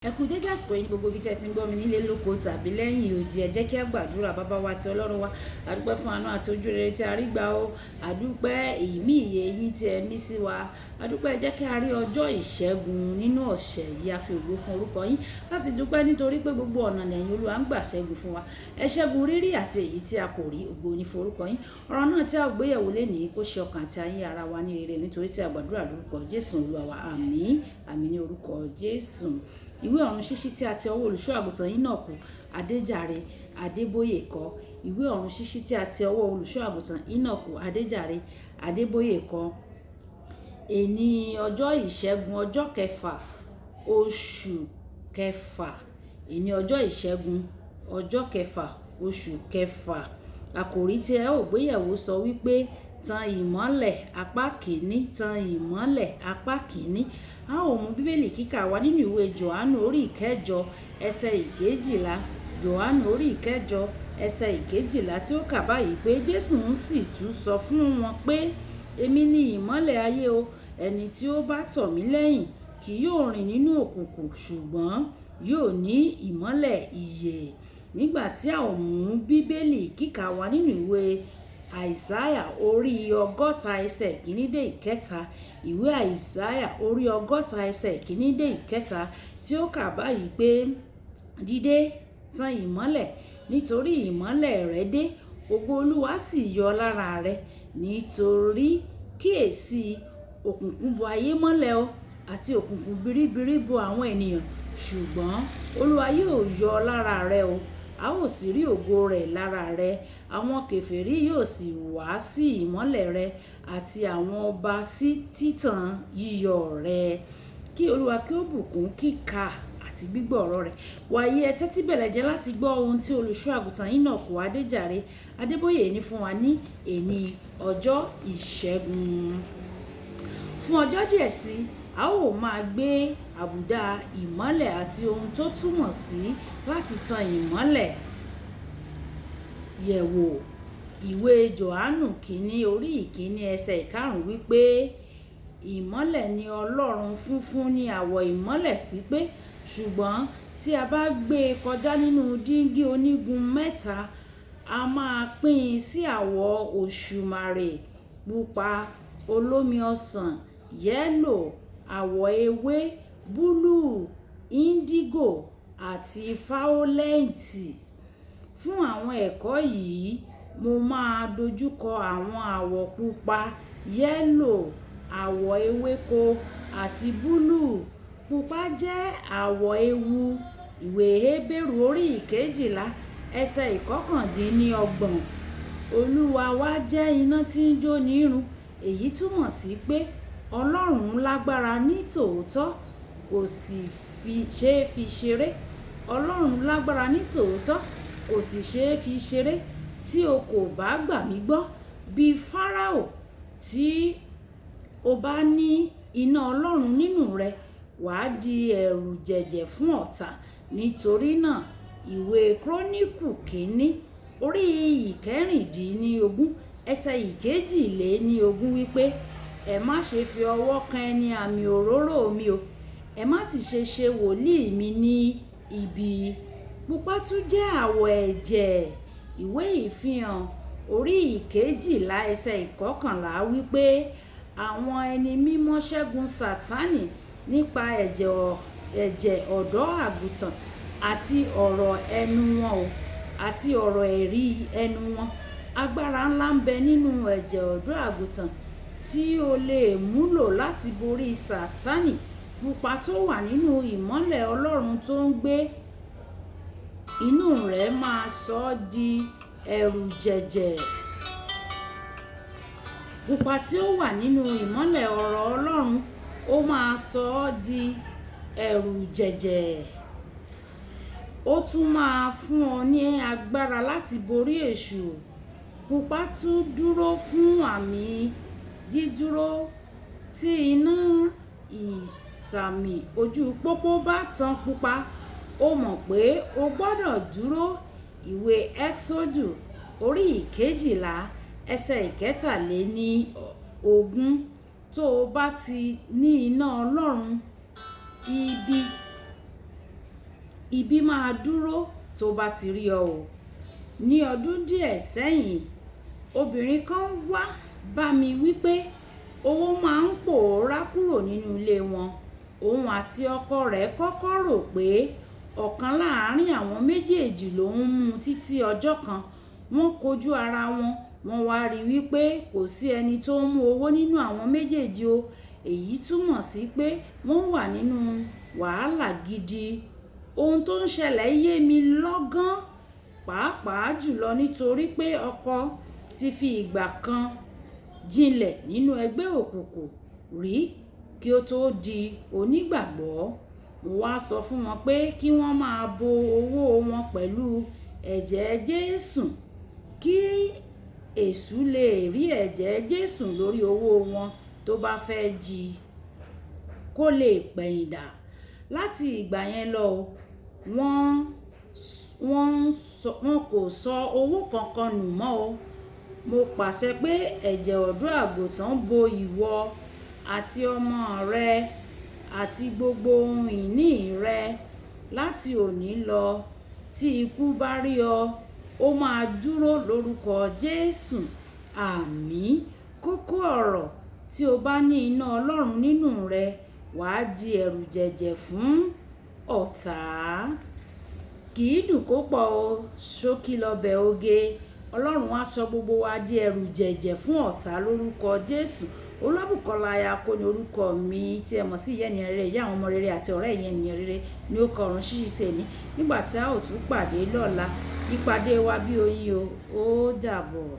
Ẹ kú dédé àsìkò yìí ní gbogbo ibi tí ẹ ti ń gbọ́ mi nílé lóko tàbí lẹ́yìn odi. Ẹ jẹ́ kí a gbàdúrà. Bàbá wa àti Ọlọ́run wa. A dúpẹ́ fún àánú àti ojú rere tí a rí gbà ó. A dúpẹ́ ìmí ìyè yín tí ẹ mí sí wa. A dúpẹ́, ẹ jẹ́ kí a rí ọjọ́ ìṣẹ́gun nínú ọ̀sẹ̀ yìí. A fi ògo fún orúkọ yín. A sì dúpẹ́ nítorí pé gbogbo ọ̀nà lẹ́yìn Olúwa ń gbà ṣẹ́gun fún wa. Ẹ ṣẹ́gun rírí àti èyí tí a kò rí. Ògo ni fún orúkọ yín. Ọ̀rọ̀ náà tí a ó gbéyẹ̀wò lénìí kó ṣe ọkàn àti ayé ara wa ní rere, nítorí tí a gbàdúrà lórúkọ Jésù Olúwa wa. Àmín. Àmín ní orúkọ Jésù. Ìwé ọ̀run ṣíṣí tí a ti ọwọ́ olùṣọ́ àgùntàn Enoch Adéjàre Adébóyè kọ. Ìwé ọ̀run ṣíṣí tí a ti ọwọ́ olùṣọ́ àgùntàn Enoch Adéjàre Adébóyè kọ. Èní ọjọ́ ìṣẹ́gun, ọjọ́ kẹfà, oṣù kẹfà. Èní ọjọ́ ìṣẹ́gun, ọjọ́ kẹfà, oṣù kẹfà. Àkòrí tí ẹ ó gbéyẹ̀wò sọ wípé tan ìmọ́lẹ̀ apá kìíní, tan ìmọ́lẹ̀ apá kìíní. A ó mú Bíbélì kíkà wá nínú ìwé Jòhánù orí ìkẹjọ ẹsẹ̀ ìkejìlá. Jòhánù orí ìkẹjọ ẹsẹ̀ ìkejìlá tí ó kà báyìí pé Jésù ń sì tún sọ fún wọn pé, "Èmi ni ìmọ́lẹ̀ ayé o. Ẹni tí ó bá tọ̀ mí lẹ́yìn kì yóò rìn nínú òkùnkùn, ṣùgbọ́n yóò ní ìmọ́lẹ̀ ìyè." Nígbà tí a ó mú Bíbélì kíkà wá nínú ìwé Àìsáyà orí 60 ẹsẹ̀ kìíní dé ìkẹta. Ìwé Àìsáyà orí 60 ẹsẹ̀ kìíní dé ìkẹta tí ó kà báyìí pé, "Dìde, tan ìmọ́lẹ̀, nítorí ìmọ́lẹ̀ rẹ dé, ògo Olúwa sì yọ lára rẹ. Nítorí kíyèsi, òkùnkùn bo ayé mọ́lẹ̀ o, àti òkùnkùn biribiri bo àwọn ènìyàn, ṣùgbọ́n Olúwa yóò yọ lára rẹ o. A ó sì rí ògo rẹ̀ lára rẹ. Àwọn kèfèrí yóò sì wá sí ìmọ́lẹ̀ rẹ, àti àwọn ọba sí títàn yíyọ rẹ." Kí Olúwa kí ó bùkún kíkà àti gbígbọ́ ọ̀rọ̀ rẹ̀. Wàyí, ẹ tẹ́tí bẹ̀lẹ̀ jẹ́ láti gbọ́ ohun tí olùṣọ́ àgùntàn Enoch Adéjàre Adébóyè ní fún wa ní èní ọjọ́ ìṣẹ́gun. Fún ọjọ́ díẹ̀ sí, a ó máa gbé àbùdá ìmọ́lẹ̀ àti ohun tó túmọ̀ sí láti tan ìmọ́lẹ̀ yẹ̀wò. Ìwé Jòhánù kìíní orí ìkíní ẹsẹ̀ ìkarùn-ún wípé, "Ìmọ́lẹ̀ ni Ọlọ́run, funfun ní àwọ̀ ìmọ́lẹ̀ pípé, ṣùgbọ́n tí a bá gbé e kọjá nínú dígí onígun mẹ́ta, a máa pín sí àwọ̀ òṣùmàrè, pupa, olómi ọsàn, yẹ́lò, àwọ̀ ewé, búlúù, íńdígò àti fáólẹ́ẹ̀tì." Fún àwọn ẹ̀kọ́ yìí, mo máa dojúkọ àwọn àwọ̀ pupa, yẹ́lò, àwọ̀ ewéko àti búlúù. Pupa jẹ́ àwọ̀ ewu. Ìwé Hébérù orí ìkejìlá ẹsẹ̀ 29. Olúwa wa jẹ́ iná tí ń jó ní run. Èyí túmọ̀ sí pé Ọlọ́run lágbára ní tòótọ́, kò sì ṣe é fi ṣeré. Ọlọ́run lágbára ní tòótọ́, kò sì ṣe é fi ṣeré. Tí o kò bá gbà mí gbọ́ bí Fáráò, tí o bá ní iná Ọlọ́run nínú rẹ, wà á di ẹ̀rù jẹ̀jẹ̀ fún ọ̀tá. Nítorí náà, ìwé Kúrónìkù kìíní orí 16 ẹsẹ̀ 22 wípé, "Ẹ má ṣe fi ọwọ́ kan ẹni àmì òróró mi o, ẹ má sì ṣe ṣe wòlíì mi ní ibi." Pupa tún jẹ́ àwọ̀ ẹ̀jẹ̀. Ìwé Ìfihàn orí 12 ẹsẹ̀ 11 wípé, "Àwọn ẹni mímọ́ ṣẹ́gun Sátánì nípa ẹ̀jẹ̀ ọ̀dọ́ àgùntàn àti ọ̀rọ̀ ẹnu wọn o, àti ọ̀rọ̀ ẹ̀rí ẹnu wọn." Agbára ńlá ń bẹ nínú ẹ̀jẹ̀ ọ̀dọ́ àgùntàn tí ó lè múlò láti borí Sátánì. Pupa tó wà nínú ìmọ́lẹ̀ Ọlọ́run tó ń gbé inú rẹ̀ máa sọ ọ́ di ẹ̀rù jẹ̀jẹ̀. Pupa tí ó wà nínú ìmọ́lẹ̀ ọ̀rọ̀ Ọlọ́run ó máa sọ ọ́ di ẹ̀rù jẹ̀jẹ̀. Ó tún máa fún ọ ní agbára láti borí èṣù. Pupa tún dúró fún àmì dídúró. Tí iná ìsàmì ojú pópó bá tan pupa, ó mọ̀ pé o gbọdọ̀ dúró. Ìwé Ẹ́xódù orí 12 ẹsẹ̀ 23. Tó o bá ti ní iná Ọlọ́run, ibi Ibi máa dúró tó bá ti rí ọ o. Ní ọdún díẹ̀ sẹ́yìn, obìnrin kan wá bá mi wípé owó máa ń pòórá kúrò nínú ilé wọn. Òun àti ọkọ rẹ̀ kọ́kọ́ rò pé ọ̀kan láàrín àwọn méjèèjì ló ń mú títí ọjọ́ kan wọ́n kojú ara wọn, wọ́n wá rí wípé kò sí ẹni tó ń mú owó nínú àwọn méjèèjì o. Èyí túmọ̀ sí pé wọ́n wà nínú wàhálà gidi. Ohun tó ń ṣẹlẹ̀ yé mi lọ́gán, pàápàá jùlọ nítorí pé ọkọ ti fi ìgbà kan jinlẹ̀ nínú ẹgbẹ́ òkùnkùn rí kí ó tó di onígbàgbọ́. Mo wá sọ fún wọn pé kí wọ́n máa bo owó wọn pẹ̀lú ẹ̀jẹ̀ Jésù kí èṣù lè rí ẹ̀jẹ̀ Jésù lórí owó wọn tó bá fẹ́ jí kó lè pẹ̀yìndà. Láti ìgbà yẹn lọ, wọ́n kò sọ owó kankan nù mọ́ o. Mo pàṣẹ pé ẹ̀jẹ̀ ọ̀dọ́ àgùntàn bo ìwọ àti ọmọ rẹ àti gbogbo ohun ìní rẹ láti òní lọ. Tí ikú bá rí ọ, ó máa dúró lórúkọ Jésù. Àmín. Kókó ọ̀rọ̀: tí o bá ní iná Ọlọ́run nínú rẹ, wà á di ẹ̀rù jẹ̀jẹ̀ fún ọ̀tá. Kì í dùn kó pọ̀ o, ṣókí lọbẹ̀ oge. Ọlọ́run á sọ gbogbo wa di ẹ̀rù jẹ̀jẹ̀ fún ọ̀tá lórúkọ Jésù. Olúwabùkọ́lá aya kó ni orúkọ mi tí ẹ mọ̀ sí ìyá ènìyàn rere, ìyá àwọn ọmọ rere àti ọ̀rẹ́ ìyá ènìyàn rere ní ó kọ ọ̀run ṣíṣí sí ẹni. Nígbà tí a ó tún pàdé lọ́la, ìpàdé wa bí oyin o, ó dàbọ̀.